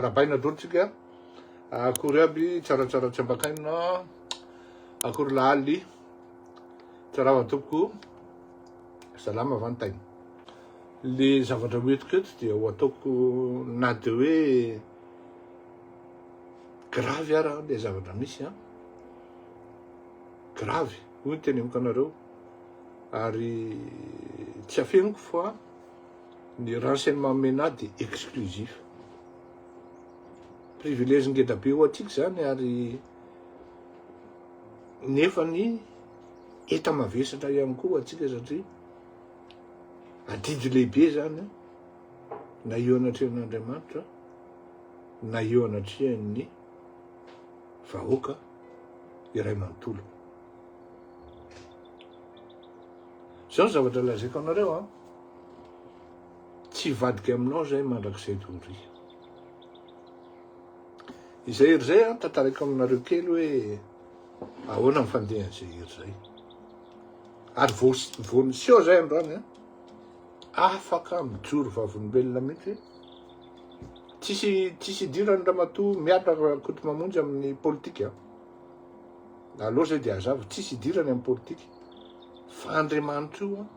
Arahabaina daholo tsika. Akory aby, tsaratsara tsy ambakaina. Akory lahaly. Tsarava tompoko. Salama vantaina. Le zavatra hoentiko eto dia ho ataoko na de hoe grave ara le zavatra misy an. Grave, hoy ny teneniko anareo. Ary tsy afeniko fa Ny renseignement omena ahy dia exclusif. Privilège ngeda be ho antsika izany ary nefa ny enta-mavesatra ihany koa ho antsika satria adidy lehibe izany na eo anatrehan'Andriamanitra na eo anatrehan'ny vahoaka iray manontolo. Izao ny zavatra lazaiko anareo an. Tsy hivadika aminao izay mandrakizay doria. Izay hery izay an, tantaraiko aminareo kely hoe ahoana ny fandehan'izay hery izay. Ary vao vao niseho izay androany an, afaka mijoro vavolombelona mihitsy. Tsisy tsisy idiran'ny ramatoa Mialy Rakotomamonjy amin'ny politika. Aleo zay dia hazava, tsisy idirany amin'ny politika. Fa Andriamanitra io an,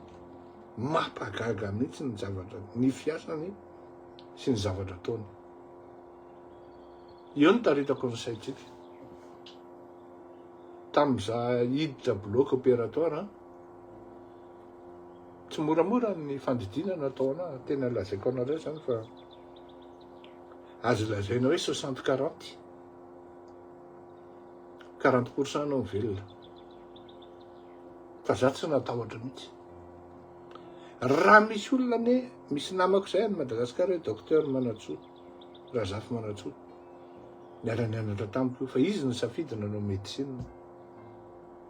mampagaga mihitsy ny zavatra, ny fiasany sy ny zavatra ataony. Eo no taritako ny saintsika. Tamin'iza hiditra bloc opératoire an, tsy moramora ny fandidiana natao anah, tena lazaiko anareo zany fa azo lazaina hoe soixante quarante. 40% anao mivelona. Fa za tsy natahotra mihitsy. Raha misy olona anie, misy namako zay any Madagascar hoe docteur Manantsoa, Razafy Manantsoa. Niara-nianatra tamiko io, fa izy nisafidy nanao médecine.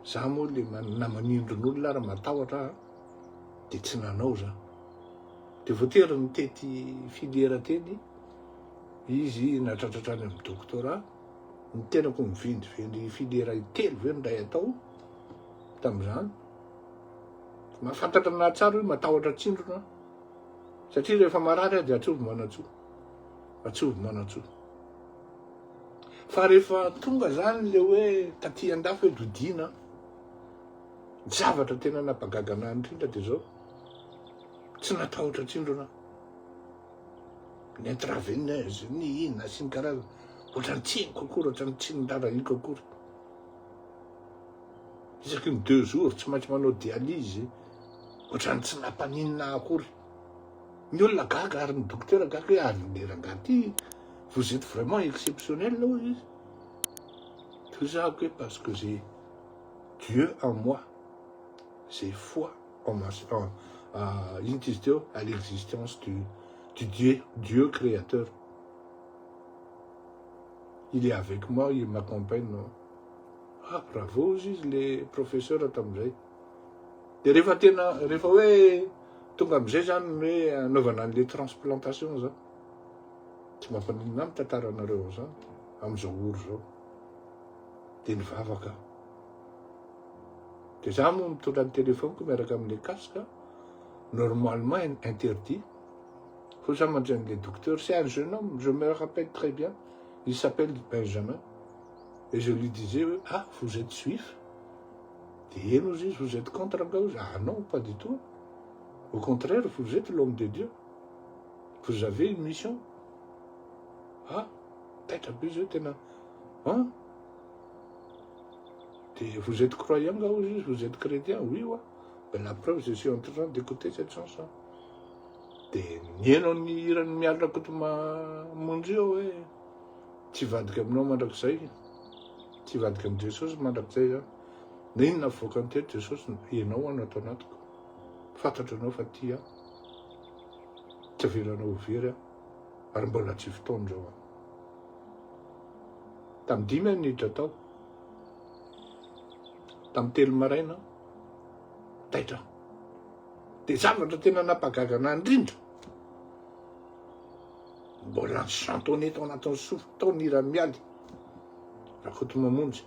Za moa le na manindron'olona ary matahotra aho, de tsy nanao za. De voatery nitety filière teny izy nahatratra hatrany amin'ny doctorat. Ny tenako mivendrivendry filière intelo ve no ndray atao tamin'izany? Mahafantatra anah tsara hoe matahotra tsindrona aho. Satria rehefa marary aho dia atsovy manatsoa. Atsovy manatsoa. Fa rehefa tonga zany le hoe taty andafy hoe dodiana, ny zavatra tena nampagaga anah indrindra dia zao, tsy natahotra tsindrona aho. Ny intraveineuse, ny inona sy ny karazany. Ohatran'ny tsy henoko akory, ohatran'ny tsy nirarahiako akory. Isaky ny deux jours tsy maintsy manao dialyse, ohatran'ny tsy nampaninona ahy akory. Ny olona gaga ary ny dokotera gaga hoe ary le rangahy ty vous êtes vraiment exceptionnel hoy izy. Toy za hoe parce que j'ai Dieu en moi, j'ai foi en ma, en, à, ino ty izy teo, à l'existence du, du Dieu, Dieu créateur. Il est avec moi, il m'accompagne. Ah, bravo hozy izy le professeur tamin'izay. De rehefa tena, rehefa hoe tonga amin'izay zany ny hoe anaovana an'le transplantation zany, tsy mampaninona ahy mitantara anareo an'izany amin'izao ora izao. De nivavaka aho. De za moa mitondra ny telephone-ko miaraka amin'le casque, normalement interdit. Hoy za mandray an'le docteur, c'est un jeune homme, je me rappelle très bien, il s'appelle Benjamin, et je lui disais hoe ah vous êtes juif? De eny hozy izy, vous êtes contre angaha hozy, ah non pas du tout, au contraire vous êtes l'homme de Dieu, vous avez une mission, ah taitra be izy hoe tena hein, de vous êtes croyant angaha hozy izy, vous êtes chrétien, oui oa, ben la preuve je suis en train d'écouter cette chanson. Dia nihaino ny hiran'i Mialy Rakotomamonjy io hoe tsy hivadika aminao mandrakizay, tsy hivadika amin'i Jesosy mandrakizay aho. Na inona avoakany teto Jesosy, ianao aho no ato anatiko. Fantatro ianao fa tia ahy. Tsy avelanao ho very aho. Ary mbola tsy fotoana izao aho. Tamin'ny dimy aho niditra tao. Tamin'ny telo maraina, taitra aho. Dia zavatra tena nampagaga anah indrindra, mbola ni-chantonner tao anatin'ny sofiko tao ny hiran'i Mialy Rakotomamonjy.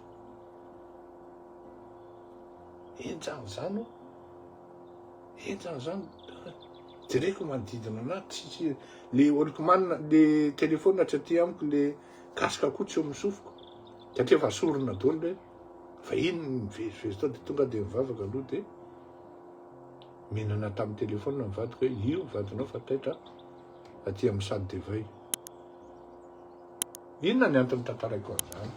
Henjana izany ô! Henjana izany. Jereko manodidina anah tsisy le walkman le telephone tsy aty amiko le casque koa tsy eo amin'ny sofiko satria efa sorona daholo le fa iny mivezivezy tao de tonga de mivavaka aloha de mihinana tamin'ny telephone ny vadiko hoe io ny vadinao fa taitra aty amin'ny salle d'éveil. Inona ny antony tantaraiko an'izany?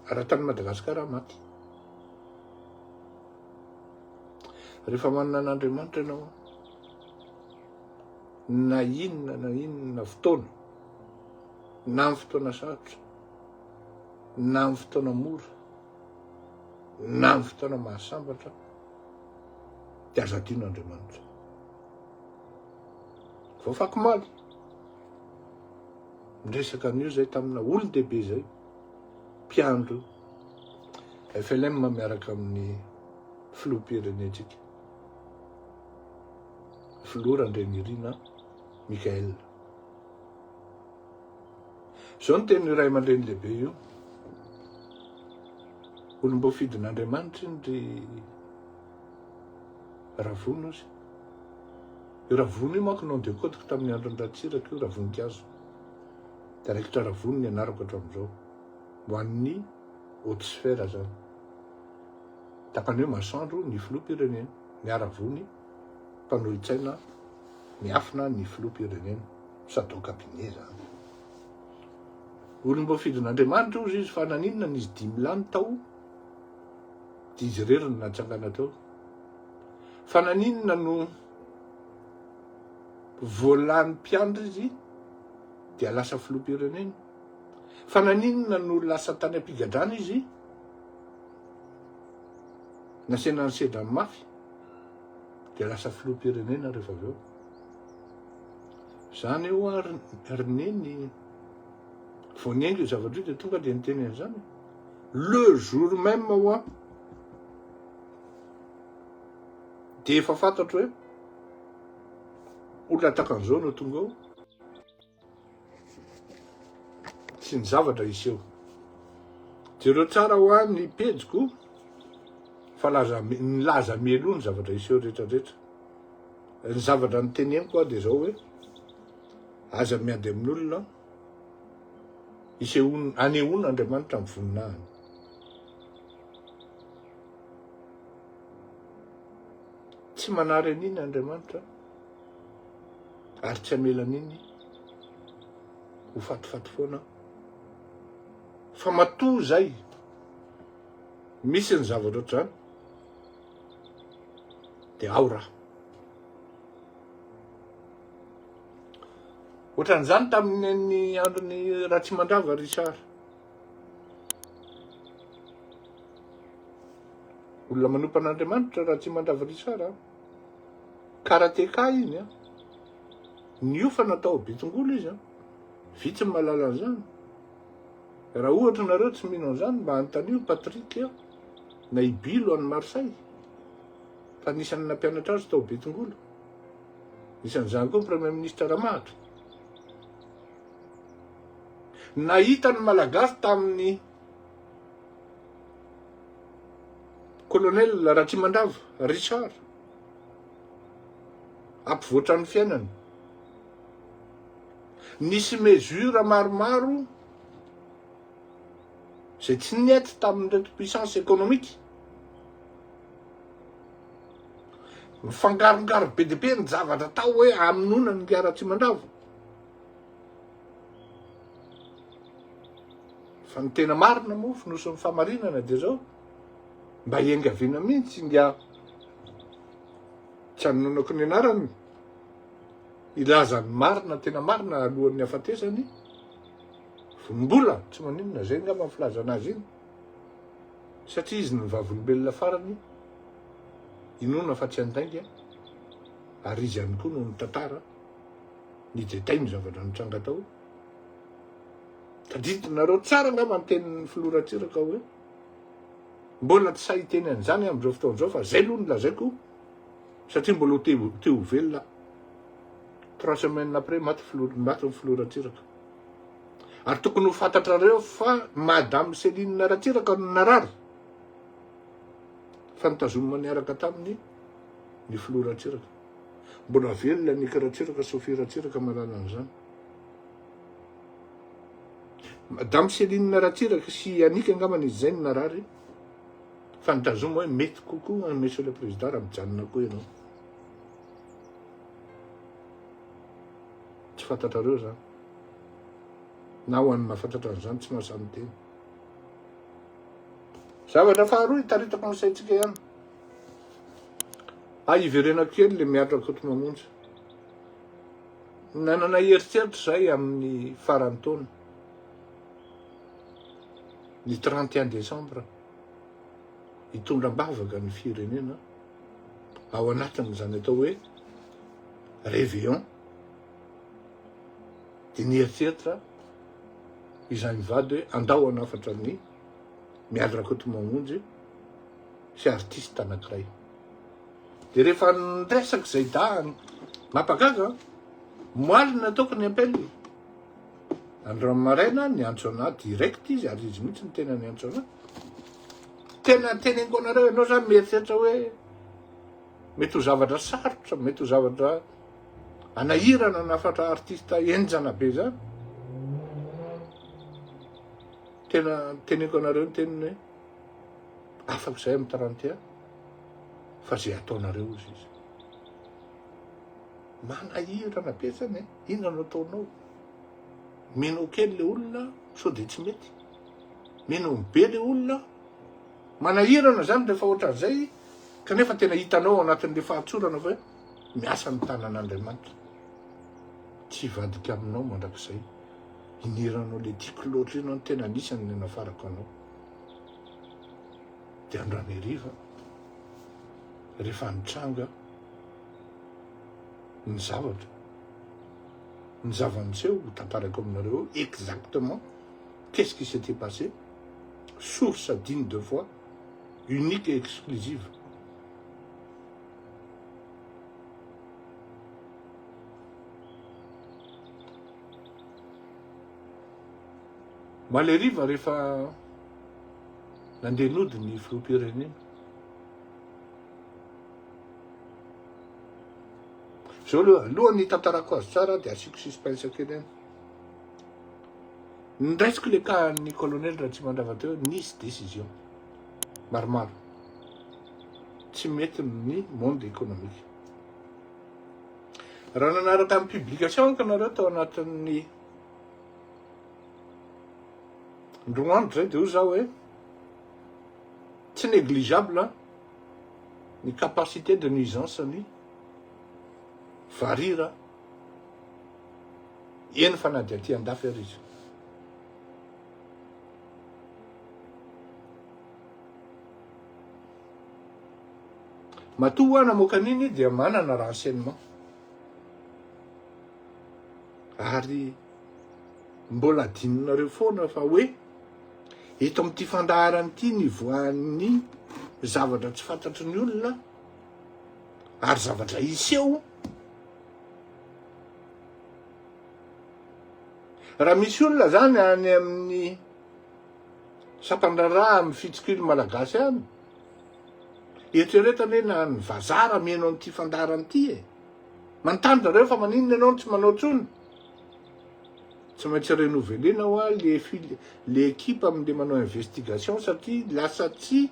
Raha tany Madagasikara aho maty. Rehefa manana an'Andriamanitra ianao, na inona na inona fotoana, na amin'ny fotoana sarotra, na amin'ny fotoana mora, na amin'ny fotoana mahasambatra, dia aza adino Andriamanitra. Vao fakomaly, niresaka an'io zay tamina olon-dehibe zay, mpiandry FLM miaraka amin'ny filoham-pirenentsika, filoha Randrianirina Michael. Izao ny tenin'io ray aman-dreny lehibe io, olom-boafidin'Andriamanitra iny ry Ravony ozy. Io Ravony io manko nom de code-ko tamin'ny andron'i Ratsiraka io, Ravonikazo. Dia raikitra Ravony ny anarako hatramin'izao. Ho an'ny haute sphère zany. Tapany hoe masoandro ny filoham-pirenena, ny Ravony mpanohitsaina miafina ny filoham-pirenena, sady ao cabinet zany. Olom-boafidin'Andriamanitra ozy izy fa naninona n'izy dimy lany tao dia izy irery no natsangana teo. Fa naninona no voalany mpiandry izy dia lasa filoham-pirenena? Fa naninona no lasa tany am-pigadrana izy? Nasena ny sedrany mafy dia lasa filoham-pirenena rehefa avy eo. Zany eo ary ry neny vao niainga io zavatra io dia tonga dia niteny an'izany. Le jour même hoa dia efa fantatro hoe olona takan'izao no tonga ao sy ny zavatra hiseho. Jereo tsara hoa ny pejiko fa laza nilaza mialoha ny zavatra hiseho rehetra rehetra. Ny zavatra niteneniko hoa dia izao hoe aza miady amin'olona isehoan anehoan Andriamanitra ny voninahiny. Tsy manary an'iny Andriamanitra ary tsy hamela an'iny ho fatifaty foana fa matoa zay misy ny zavatra ohatr'izany dia ao raha. Ohatran'izany tamin'ny andron'i Ratsimandrava Richard. Olona manompo an'Andriamanitra Ratsimandrava Richard a. Karateka iny a. Niofana tao Bitsingolo izy a. Vitsy ny mahalala an'izany. Raha ohatra nareo tsy mino an'izany mba anontanio Patrick na i Bilo any Marseille fa anisan'ny nampianatra azy tao Bitsingolo. Isan'izany koa ny Premier Ministre Ramahatra. Nahita ny Malagasy tamin'ny Colonel Ratsimandrava Richard hampivoatra ny fiainany. Nisy mesure maromaro izay tsy nety tamin'ireto puissance économique. Mifangarongaro be dia be ny zavatra atao hoe hamonoana an'i Ingahy Ratsimandrava. Fa ny tena marina moa, fonosin'ny fahamarinana dia izao, mba iangaviana mihitsy ingahy tsy hanononako ny anarany, hilaza ny marina, tena marina alohan'ny hafatesany, mbola tsy maninona, izay angamba ny filazana azy iny. Satria izy no vavolombelona farany inoana fa tsy handainga ary izy ihany koa no nitantara ny détail ny zavatra nitranga tao. Tadidinareo tsara angamba ny tenin'ny filoha Ratsiraka hoe mbola tsy sahy hiteny an'izany amin'izao fotoana izao fa zay aloha no lazaiko satria mbola ho te ho velona aho. Trois semaines après maty filoha maty ny filoha Ratsiraka. Ary tokony ho fantatrareo fa Madame Céline Ratsiraka no narary. Fa nitazomina niaraka taminy ny filoha Ratsiraka. Mbola velona Nick Ratsiraka, Sophie Ratsiraka mahalala an'izany. Madame Céline Ratsiraka sy Yannick angambany izy izay no narary fa nitazoma hoe mety kokoa Monsieur le Président raha mijanona koa ianao. Tsy fantatrareo izany. Na ho an'ny mahafantatra an'izany tsy mahasahy miteny. Zavatra faharoa itaritako ny saintsika ihany. Ah, hiverenako kely le Miady Rakotomamonjy. Nanana eritreritra izahay amin'ny faran'ny taona, ny 31 décembre, hitondra am-bavaka ny firenena ao anatin'izany atao hoe réveillon, dia nieritreritra izahay mivady hoe andao hanafatra ny Mialy Rakotomamonjy sy artiste anankiray. Dia rehefa niresaka izay dahany, mampagaga an! Omaly nataoko ny appel. Androany maraina niantso anah direct izy ary izy mihitsy no tena niantso anah. Tena teneniko anareo, ianao zany mieritreritra hoe mety ho zavatra sarotra, mety ho zavatra anahirana nafatra artiste henjana be zany. Tena teneniko anareo ny teniny hoe afaka izay amin'ny 31 fa zay ataonareo ozy izy. Manahirana be zany e, inona no ataonao? Mino kely le olona sao de tsy mety. Mino be le olona, manahirana zany rehefa ohatran'izay kanefa tena hitanao ao anatin'le fahatsorana fa hoe miasa ny tanan'Andriamanitra. Tsy hivadika aminao mandrakizay. Iniranao le tiako loatra iny no tena anisany ny nafarako anao. Dia androany hariva, rehefa nitranga ny zavatra, ny zava-niseho, ho tantaraiko aminareo eo exactement qu'est-ce qui s'était passé, source digne de foi, unique et exclusive. Omaly hariva rehefa nandeha nody ny filoham-pirenena. Zao aloha, alohan'ny hitantarako azy tsara dia asiako suspense kely ihany. Niraisiko le cas an'ny colonel Ratsimandrava teo, nisy décision maromaro tsy mety ny monde économique. Raha nanaraka ny publication ka nareo tao anatin'ny roa andro zay dia hoy zaho hoe tsy négligeable ny capacité de nuisance ny varira eny fa na dia aty andafy ary izy. Matoa hoa namoaka an'iny dia manana renseignement. Ary mbola adinonareo foana fa hoe eto amin'ity fandaharana ity nivoahan'ny zavatra tsy fantatry ny olona ary zavatra hiseho. Raha misy olona zany any amin'ny sampandraharaha amin'ny fitsikilo malagasy any, eritrereto anie na ny vazaha raha mihaino an'ity fandaharana ity e. Manontany zareo fa maninona ianao no tsy manao tsony? Tsy maintsy renouveler-na hoa le fil le équipe amle manao investigation satria lasa tsy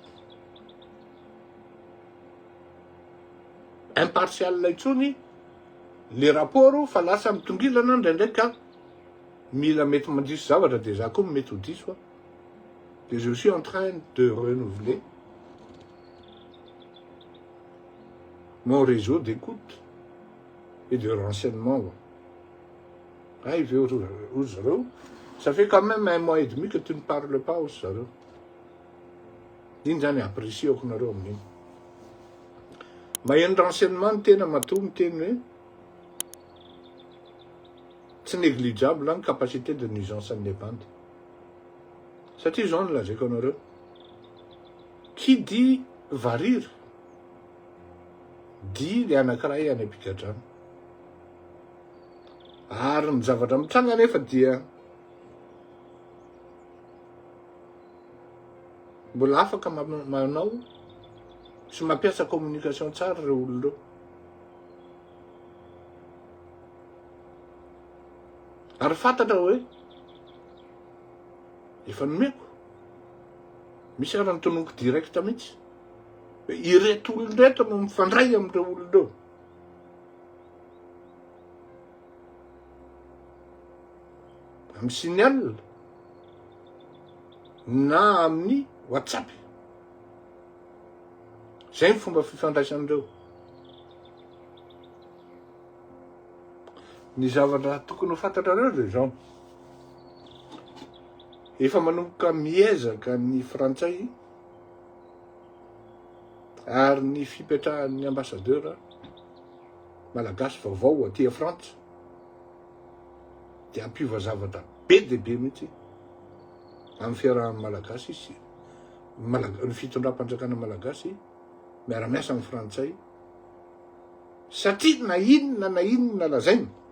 impartial intsony le rapport fa lasa mitongilana indraindray ka mila mety mandiso zavatra de za koa mety ho diso a. De je suis en train de renouveler mon réseau d'écoute et de renseignement. Hay ve hoy zareo, ça fait quand même un mois et demi que tu ne parles pas hoy zareo. Iny zany apprécier-ko nareo amin'iny. Maheno renseignement ny tena matoa miteny hoe tsy négligeable ny capacité de nuisance an'ilay bandy. Satria izao no lazaiko anareo, qui dit variry dit le anankiray any am-pigadrana. Ary ny zavatra mitranga anefa dia mbola afaka manao. sy mampiasa communication tsara ireo olona ireo. Ary fantatra hoe efa nomeko. Misy ara ny tononiko direct mihitsy. Hoe ireto olona ireto no mifandray amin'ireo olona ireo. Amin'ny signal na amin'ny WhatsApp. Zay ny fomba fifandraisan'ireo. Ny zavatra tokony ho fantatrareo dia izao. Efa manomboka miezaka ny frantsay ary ny fipetrahan'ny ambassadeur malagasy vaovao aty Frantsa dia hampiova zavatra be dia be mihitsy amin'ny fiarahan'ny malagasy sy ny fitondram-panjakana malagasy miara-miasa amin'ny frantsay satria na inona na inona lazaina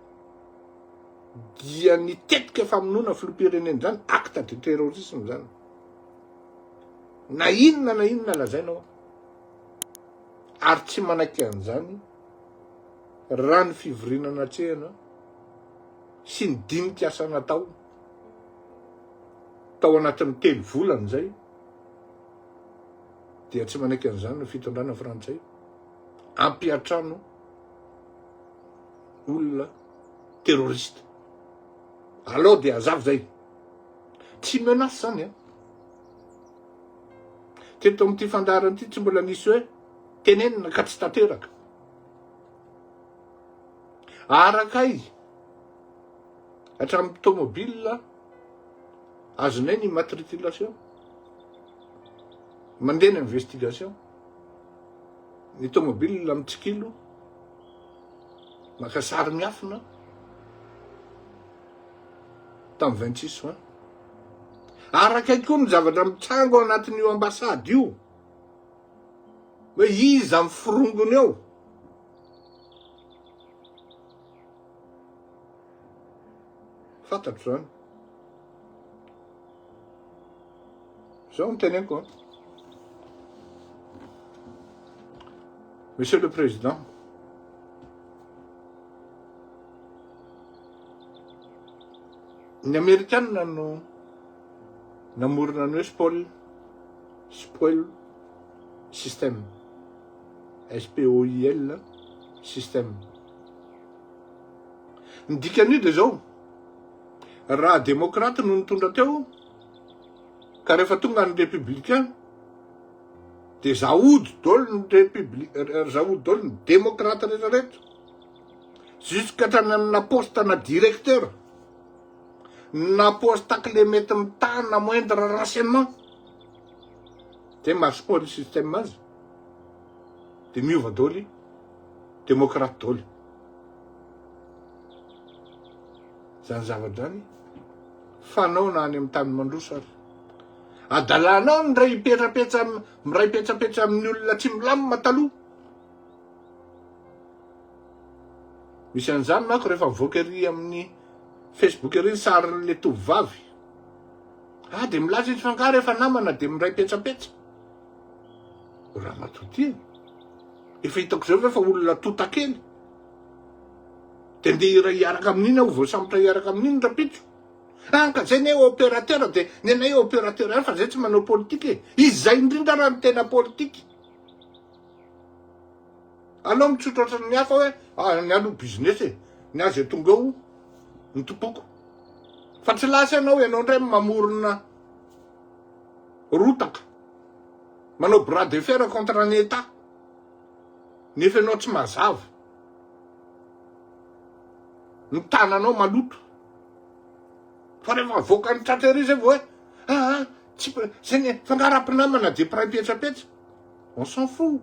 dia ny tetika famonoana filoham-pirenena izany acte de terrorisme izany na inona na inona lazaina ao ary tsy manaiky an'izany raha ny fivoriana natrehana sy ny dinika asa natao tao anatin'ny telo volana izay dia tsy manaiky an'izany ny fitondrana frantsay ampiantrano olona terroriste. Alao dia azava zay. Tsy menace zany an. Teto amin'ity fandaharana ity tsy mbola nisy hoe tenenina ka tsy tanteraka. Arakay hatramin'ny tomobile azonay ny immatriculation. Mandeha ny investigation. Ny tomobile mitsikilo maka sary miafina tamin'ny 26 juin. Arakay koa ny zavatra mitranga ao anatin'io ambassade io. Hoe iza ny forongony ao. Fantatro zany. Zao no teneniko an. Monsieur le Président, ny Amerikanina no namorona ny hoe spoil, spoil system, S-P-O-I-L system. Ny dikan'io dia zao, raha demokraty no nitondra teo, ka rehefa tonga ny républicain, dia zaody daholo ny républi-, zaody daholo ny demokraty rehetra rehetra, jusqu'à hatrany amina poste na directeur, na poste clé mety mitana moindre renseignement, dia maha spoil système azy, dia miova daholo demokraty daholo. Zany zavatra zany fanao na any amin'ny tany mandroso ary. Adalanao ny ray hipetrapetsa miray petsapetsa amin'ny olona tsy milamina taloha. Misy an'izany manko rehefa mivoaka ery amin'ny Facebook ery ny sarin'le tovovavy. Ah dia milaza izy fa angaha rehefa namana dia miray petsapetsa. Ramatoa ty e. Efa hitako zao ve fa olona tontakely. Dia ndeha hiray hiaraka amin'iny aho voasambotra hiaraka amin'iny rapitso. Ah ka zay ne opérateur dia ny anay opérateur ihany fa zay tsy manao politique e. Izay indrindra raha ny tena politique. Aleo mitsotra ohatran'ny hafa hoe ah ny aloha business e. Ny azy zay tonga eo ny tompoko. Fa tsy lasa ianao, ianao indray mamorona rotaka. Manao bras de fer contre ny Etat. Nefa ianao tsy mazava. Ny tananao maloto. Fa rehefa avoaka ny tratra ery zay vao hoe ah, ah tsy zay ny fa nga raha mpinamana dia mpiray petsapetsa. On s'en fout.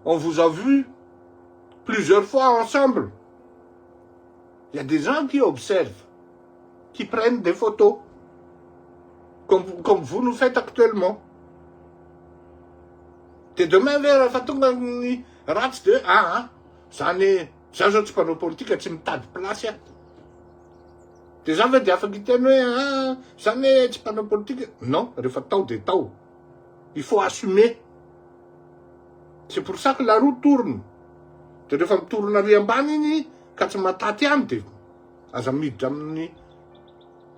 On vous a vu plusieurs fois ensemble. Il y a des gens qui observent, qui prennent des photos, comme, comme vous nous faites actuellement. Dia demain ve rehefa tonga ny ratsy de ah ah zany za zao tsy mpanao politika tsy mitady place aho. De za ve de afaka hiteny hoe ah zany hoe tsy mpanao politika? Non, rehefa tao de tao. Il faut assumer. C'est pour ça que la roue tourne. De rehefa mitorona ary ambany iny ka tsy mataty any de aza miditra amin'ny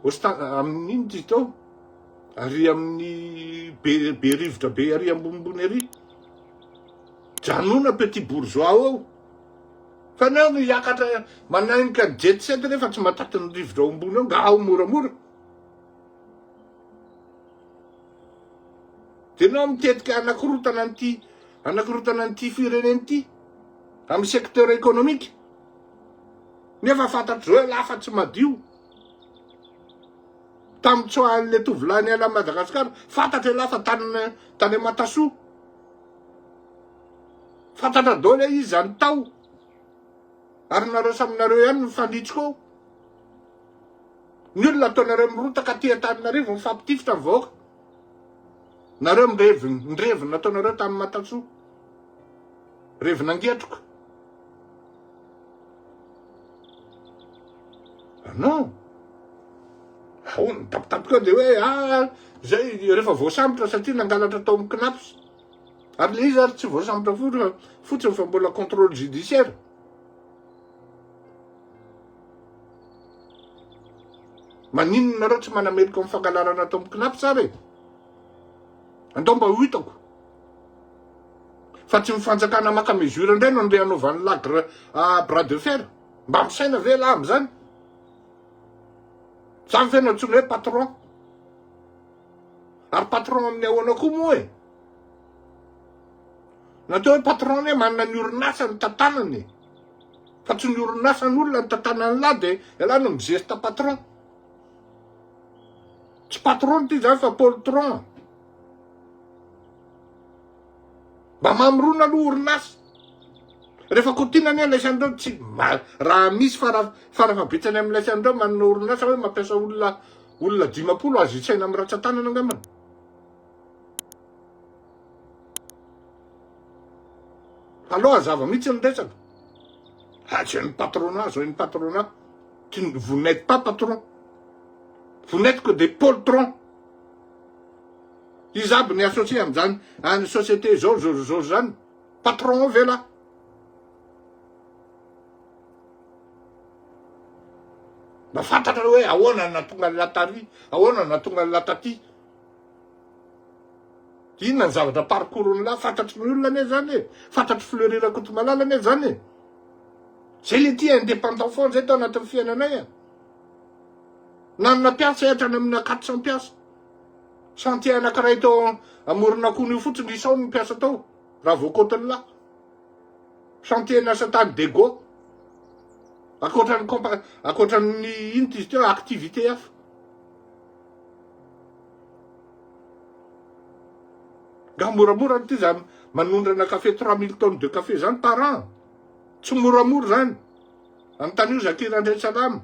osta amin'ny ino izy teo ary amin'ny be be rivotra be ary ambonimbony ary. Janona petit bourgeois ao. Fa anao no hiakatra manainika ny jet set nefa tsy mataty ny rivotra ao ambony ao, nga ao moramora. Dia ianao mitetika hanakorotana an'ity hanakorotana an'ity firenena ity amin'ny secteur économique. Nefa fantatr'izao ialahy fa tsy madio. Tamin'ny tsoahan'ilay tovolahy niala an'i Madagasikara, fantatra ialahy fa tany tany Matasoa. Fantatra daholo hoe iza ny tao. Ary nareo samy nareo ihany no mifanitsika ao. Ny olona ataonareo mirotaka aty Antananarivo mifampitifitra ny vahoaka. Nareo mirevy ny revy nataonareo tamin'ny Matatsoa. Revy nangetroka. Ah non. Ahoana mitapitapika eo dia hoe ah zay rehefa voasambotra satria nangalatra tao amin'ny CNaPS. Ary le izy ary tsy voasambotra fotsiny fa mbola contrôle judiciaire. Maninona nareo tsy manameloka amin'ny fangalarana ato amin'ny CNaPS ary e? Andao mba ho hitako. Fa tsy ny fanjakana maka mesure indray no andeha hanaovan'ny lagre ah, bras de fer. Mba misaina ve lah amin'izany? Zany ve no antsoina hoe patron? Ary patron amin'ny ahoana koa moa e? Natao hoe patron anie manana ny orinasa ny tantanany e. Fa tsy ny orinasan'olona ny tantanan'lah dia ialahy no mizesta patron. Tsy patron ity zany fa poltron. Mba mamorona aloha orinasa. Rehefa kotiana anie laisan'ireo tsy raha misy fara farafahabetsany amin'ny laisan'ireo manana orinasa hoe mampiasa olona olona 50 azo isaina amin'ny ratsan-tanana angambany. Aleo hazava mihitsy ny resaka. Ah, tsy ny patronat, zao ny patronat. Tu, vous n'êtes pas patron. Vous n'êtes que des poltrons. Iza aby ny associé amin'izany any société zao zao zao zany. Patron ao ve lah? Mba fantatra hoe ahoana natonga ny latari, ahoana natonga ny latati. Inona ny zavatra parcours ny lahy? Fantatry ny olona anie zany e! Fantatry Fleury Rakotomalala anie zany e! Zay le tia indépendant foana zay tao anatin'ny fiainanay a! Nanana mpiasa hatrany amina 400 mpiasa. Chantier anankiray tao Amoronakony io fotsiny isao ny mpiasa tao raha vao kaotin'ny lahy. Chantier niasa tany Dego. Ankoatran'ny compa ankoatran'ny ino ty izy teo activité hafa. Nga moramora ty zany manondrana café 3000 tonnes de café zany par an. Tsy moramora zany. Antanio Zakir Andriantsalama.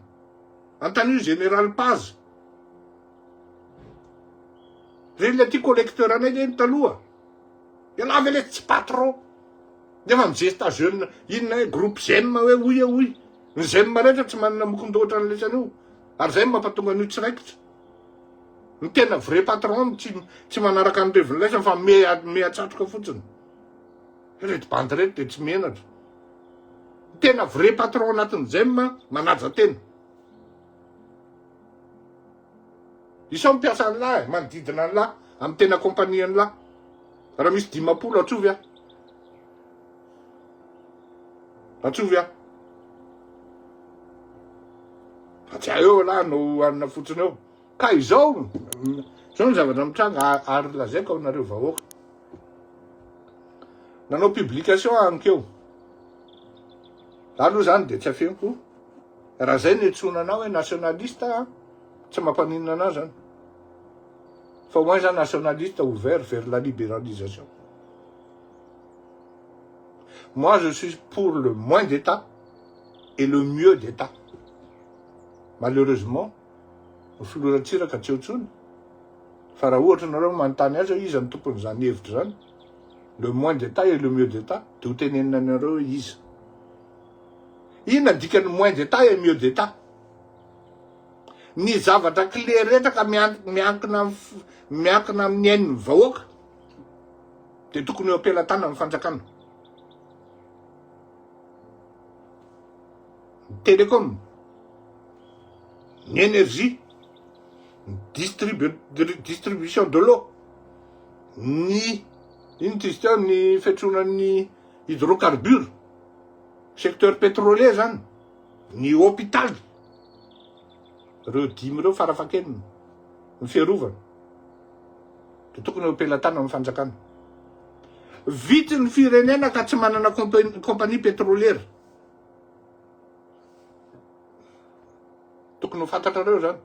Antanio Général Paz. Reny le ty collecteur anay reny taloha. Ialahy ve le tsy patron. Nefa mizesta jeune inona hoe groupe zem hoe hoy hoy. Ny zem rehetra tsy manana mokondoha ohatran'ny lesany io. Ary zay no mampatonga an'io tsy raikitra. Ny tena vrai patron tsy tsy manaraka ny reviny laisany fa me me atsatroka fotsiny. Ireto bandy ireto dia tsy menatra. Ny tena vrai patron anatin'ny zem manaja tena. Isao mpiasa an'lah e, manodidina an'lah, amin'ny tena compagnie an'lah. Raha misy 50 atsovy aho. Atsovy aho. Fa tsy eo lah no hanina fotsiny eo. Ka izao, izao ny zavatra mitranga ary lazaiko aminareo vahoaka. Nanao publication aho ankeo. Za aloha zany dia tsy afeniko. Raha zay no iantsoana anao hoe nationaliste, tsy mampaninona anah zany. Fa au moins za nationaliste ouvert vers la libéralisation. Moi je suis pour le moins d'État et le mieux d'État. Malheureusement, ny filoha Ratsiraka tsy eo intsony. Fa raha ohatra nareo manontany azy hoe iza no tompon'izany hevitra izany, le moins d'État et le mieux d'État, dia ho tenenina anareo hoe iza. Inona ny dikan'ny moins d'État et mieux d'État? Ny zavatra clé rehetra ka miankina miankina amin'ny ain'ny vahoaka dia tokony eo am-pelatanan'ny fanjakana. Ny télécom, ny énergie, ny distribution de l'eau, ny ino ty izy teo, ny fiantsonan'ny hydrocarbure, secteur pétrolier zany, ny hôpital, ireo dimy ireo farafahakeliny, ny fiarovana, dia tokony eo am-pelatanan'ny fanjakana. Vitsy ny firenena ka tsy manana compagnie pétrolière. Tokony ho fantatrareo zany.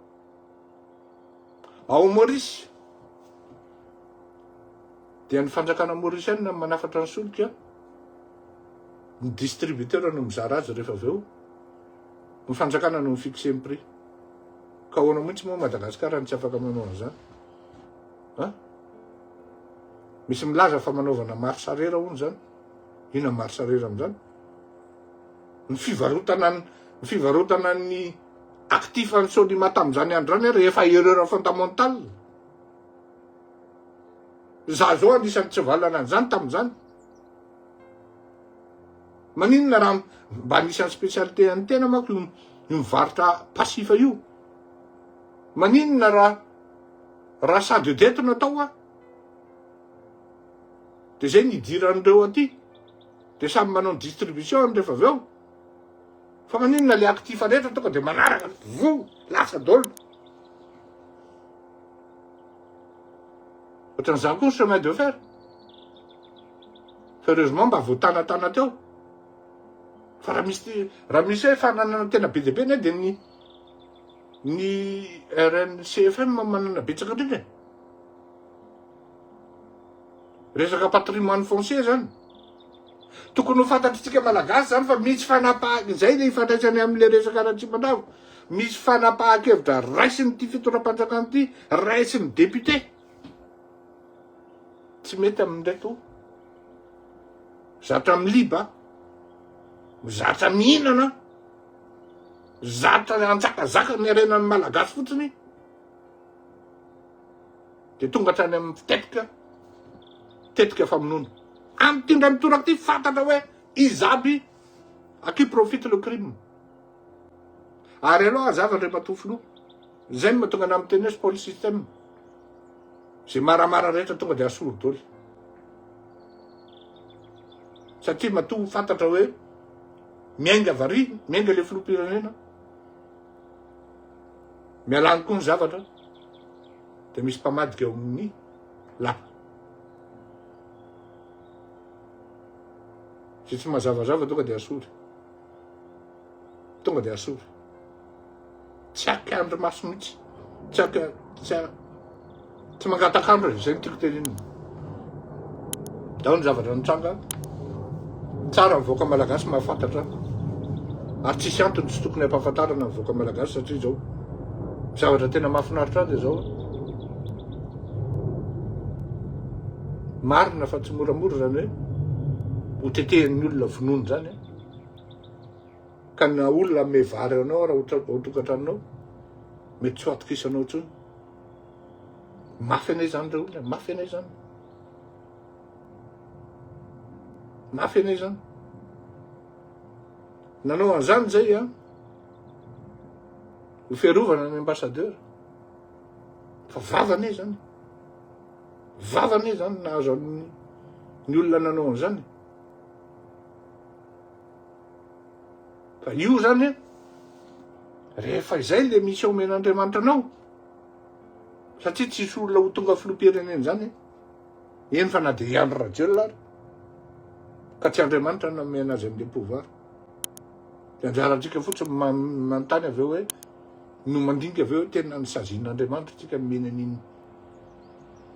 Ao Maurice dia ny fanjakana mauricienne no manafatra ny solika, ny distributeur no mizara azy rehefa avy eo, ny fanjakana no mi-fixer ny prix. Ka ahoana mihitsy moa Madagascar no tsy afaka manao an'izany? Ha? Misy milaza fa manaovana marche arrière hono zany. Inona marche arrière amin'izany? Ny fivarotana ny fivarotana ny actif an'ny Solima tamin'izany andro izany rehefa erreur fondamentale. Za zao anisan'ny tsy valana an'izany tamin'izany. Maninona raha mba anisan'ny spécialité an'ny tena manko io io mivarotra passif io. Maninona raha rachat de dette no atao a? De zay ny idiran'ireo aty. De samy manao ny distribution any rehefa avy eo. Fa maninona le actif rehetra tonga de manaraka voa lasa daholo. Ohatran'izany koa ny chemin de fer. Fa heureusement mba voatanatana teo. Fa raha misy raha misy hoe fananana tena be dia be anie dia ny ny RNCFM manana betsaka indrindra e. Resaka patrimoine foncier zany. Tokony ho fantatritsika Malagasy zany fa misy fanapaha izay le ifandraisany amin'le resaka Ratsimandrava. Misy fanapahan-kevitra raisin'ity fitondram-panjakana ity, raisin'ny député. Tsy mety amin'ireto zatra miliba, zatra mihinana, zatra anjakazaka ny harenan'ny Malagasy fotsiny. Dia tonga hatrany amin'ny tetika, tetika famonoana. Amin'ity indray mitoraka ity fantatra hoe iza aby à qui profite le crime. Ary aleo hazava Andriamatoa Filoha, izay no mahatonga anah miteny hoe spoil system. Izay maramara rehetra tonga dia asory doly. Satria matoa fantatra hoe miainga vary, miainga le filoham-pirenena, mialany koa ny zavatra, dia misy mpamadika eo amin'ny lapa. Izay tsy mazavazava tonga dia asory. Tonga dia asory. Tsy akiandry maso mihitsy. Tsy aki tsy tsy mangatak'andro e, izay no tiako tenenina. Dao ny zavatra nitranga. Tsara ny vahoaka malagasy mahafantatra. Ary tsisy antony tsy tokony hampahafantarana ny vahoaka malagasy satria izao zavatra tena mahafinaritra ahy dia izao. Marina fa tsy moramora izany hoe ho tetehin'ny olona vonoina izany. Ka na olona hanome vary anao ara ao tokantranonao, mety tsy ho atokisanao intsony. Mafy anie izany re olona, mafy anie izany. Mafy anie izany. Nanao an'izany zay an, ho fiarovana ny ambassadeur. Fa vava anie izany. Vava anie izany nahazo an'ny ny olona nanao an'izany. Fa io zany an, rehefa izay le mission omen'Andriamanitra anao, satria tsisy olona ho tonga filoham-pirenena zany, eny fa na dia i Andry Rajoelina ary, ka tsy Andriamanitra no nanome anazy an'le pouvoir. Dia anjarantsika fotsiny manontany avy eo hoe, no mandinika avy eo hoe tena nosazian'Andriamanitra tsika nomeny an'iny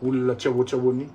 olona tsy ahoa tsy ahoana iny.